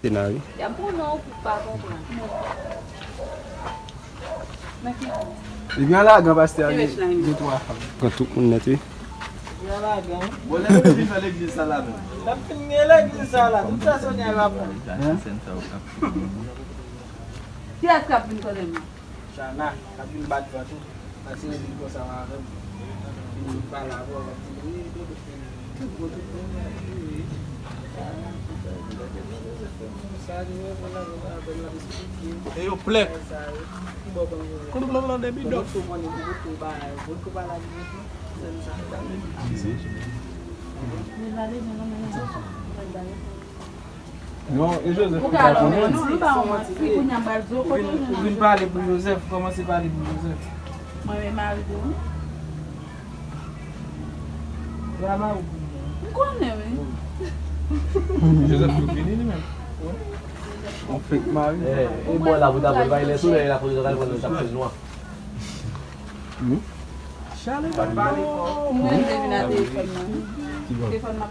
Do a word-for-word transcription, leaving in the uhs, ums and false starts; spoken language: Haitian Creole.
Te nan ri. Y ap konnen w pou pa konprann. Li gen lagan pastè a gen gen twa fanm. Pran tout moun nèt wi. Gen lagan. Bon, lè nou vin fè legliz sa la menm. N ap fin gen legliz sa la. Tout sa Sonia yo aprann. Kiyès k ap vin kote m? Chana, k ap vin bat vant ou. Pase yo vin konsa avè m. Vin pale avè w, w ap di m wi, dodo. E yo plè. Non, e Joseph ou pa konnen. Ou vin pale pou Joseph, kòmanse pale pou Joseph. Mwen menm mari pou ou. Drama ou pou mwen. M konnen wi. Joseph tou fini li menm. On fake mari. E bò la pou ta pral bay lè solèy la pou yo pral pran tap fèl nwa. Chale pa pale fò. Mwen menm te vin a telefòn nan. Telefòn nan.